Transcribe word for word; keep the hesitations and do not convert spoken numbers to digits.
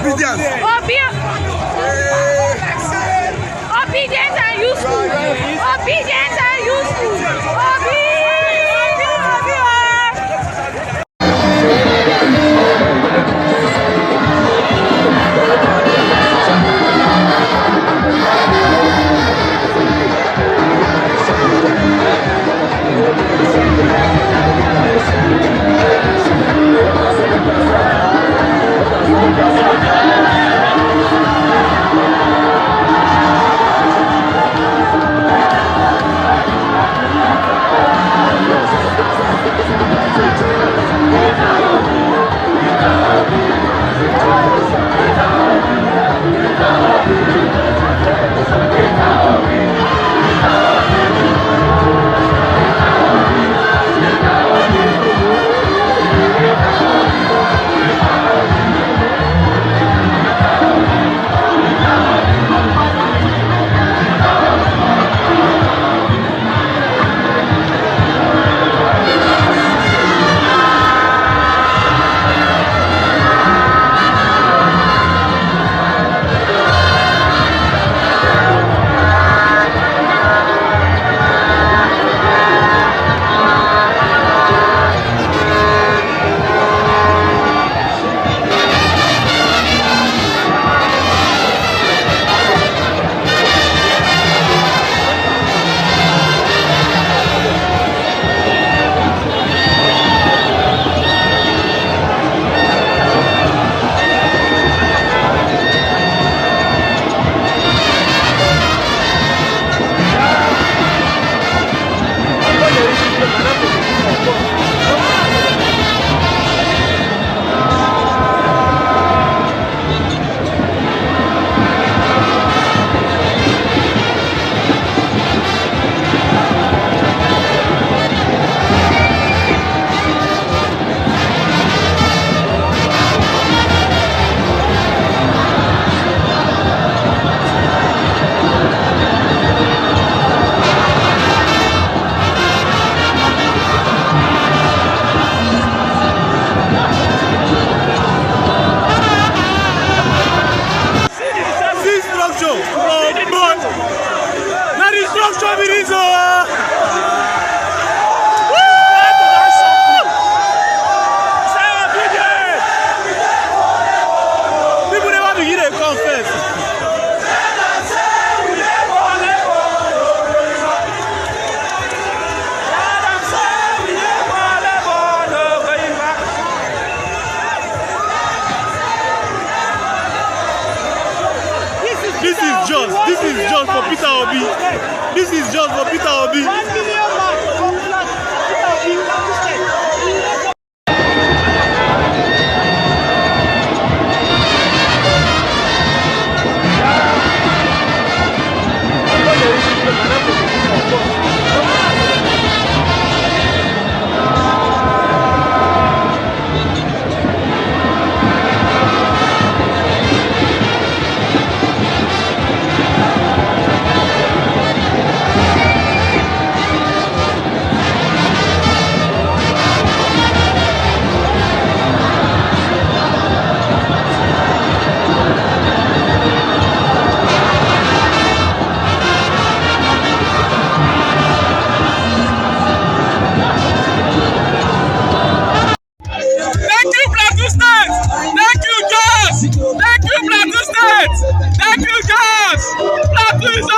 Obedience. Obi-, obedient and useful. Obedient and useful. Obi-, Obi-, Obi-, See structure. Oh, God. Na the structure be this, oh. People never begin to confess. This is just, this is just for Peter Obi. This is just for Peter Obi. One million mark. Peter Obi. Thank you, Plateau State. Thank you, Jos. Thank you, Plateau State. Thank you, Jos. Plateau is